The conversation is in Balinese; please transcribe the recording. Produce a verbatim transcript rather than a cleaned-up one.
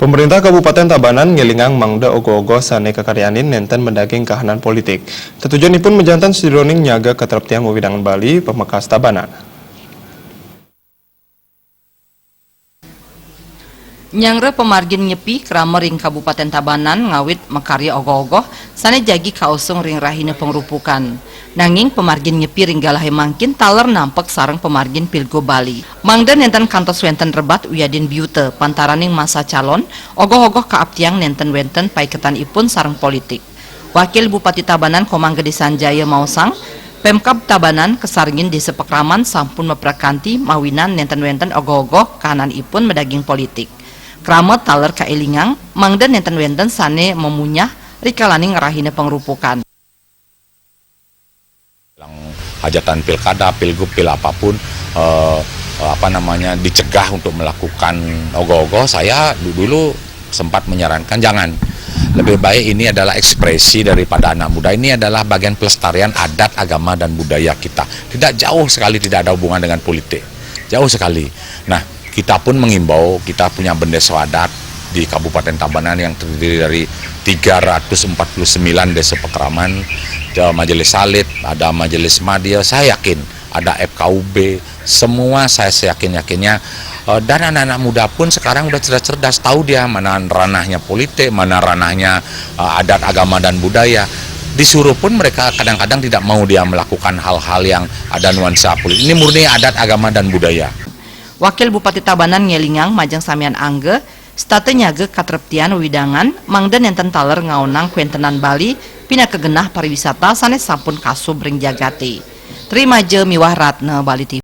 Pemerintah Kabupaten Tabanan ngelingang mangda ogoh-ogoh sane kakaryanin nenten madaging kahanan politik. Tetujonipun majanten sajeroning nyaga katreptian wewidangan Bali pamekas Tabanan. Nyanggra pamargin nyepi krama ring Kabupaten Tabanan ngawit makarya ogoh-ogoh sane jagi kausung ring rahina pangrupukan. Nanging pamargin nyepi ring galahe mangkin taler nampek sareng pamargin Pilgub Bali. Mangda nenten kantos wenten rebat wiadin biuta pantaraning masa calon, ogoh-ogoh kaaptiang nenten wenten paiketanipun sareng politik. Wakil Bupati Tabanan Komang Gede Sanjaya maosang, Pemkab Tabanan kasarengin Desa Pakraman sampun maprakanti mawinan nenten wenten ogoh-ogoh kahananipun madaging politik. Krama taler kaelingang, mangda nenten wenten sane mamunyah rikalaning rahina pangrupukan. Hajatan pilkada, pilgub, pil apapun, eh, apa namanya, dicegah untuk melakukan ogoh-ogoh, saya du- dulu sempat menyarankan jangan. Lebih baik ini adalah ekspresi daripada anak muda. Ini adalah bagian pelestarian adat, agama, dan budaya kita. Tidak jauh sekali, tidak ada hubungan dengan politik. Jauh sekali. Nah, kita pun mengimbau, kita punya bendesa adat di Kabupaten Tabanan yang terdiri dari tiga ratus empat puluh sembilan desa pakraman, ada majelis alit, ada majelis madya, saya yakin ada F K U B, semua saya seyakin-yakinnya. Eh, dan anak-anak muda pun sekarang udah cerdas-cerdas, tahu dia mana ranahnya politik, mana ranahnya eh, adat, agama, dan budaya. Disuruh pun mereka kadang-kadang tidak mau dia melakukan hal-hal yang ada nuansa politik. Ini murni adat, agama, dan budaya. Wakil Bupati Tabanan ngelingang majeng samian angga, setata nyaga katreptian wewidangan, mangda nenten taler ngaonang kwentenan Bali pinaka genah pariwisata sane sampun kasub ring jagate. Tri Maja miwah Ratna Bali T V.